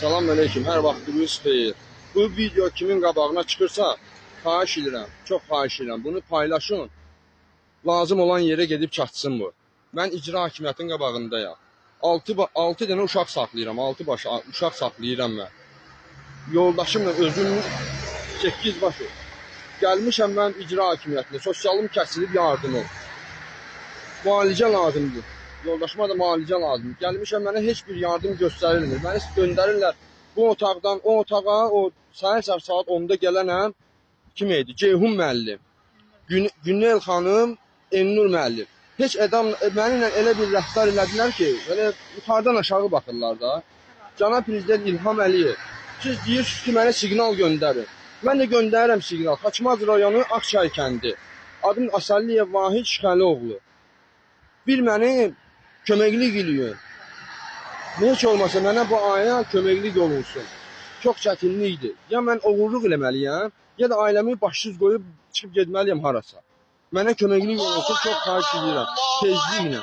Salam əleykum, hər vaxtınız xeyir. Bu video kimin qabağına çıxırsa, xahiş edirəm, çox xahiş edirəm. Bunu paylaşın. Lazım olan yerə gedib çatsın bu. Mən icra hakimiyyətinin qabağındayam. 6 6 dənə uşaq saxlayıram, 6 baş uşaq saxlayıram mən. Yoldaşımla özüm 8 başı. Gəlmişəm mən icra hakimiyyətinə. Sosialım kəsilib yardımım. Müalicə lazımdır. Yoldaşıma da müalicə lazımdır. Gəlmişəm, mənə heç bir yardım göstərilmir. Məni göndərirlər bu otaqdan o otağa, o səhər-səhər saat 10-da gələnəm kim idi? Ceyhun müəllim. Günel xanım, Elnur müəllim. Heç adam mənimlə elə bir rəftar elədilər ki, belə yuxarıdan aşağı baxırlar da. Cənab Prezident İlham Əliyev, siz deyirsiniz ki, mənə siqnal göndərin. Mən də göndərirəm siqnal. Xaçmaz rayonu Ağçay kəndi. Adım Asəliyev Vahid Şixəlioğlu. Bir məni köməklik eləyin. Heç olmasa mənə bu aya köməklik olunsun. Çox çətinlikdir. Ya mən oğurluq eləməliyəm, ya da ailəmi başsız qoyub çıxıb getməliyəm harasa. Mənə köməklik olunsun, çox xahiş edirəm. Tezliklə.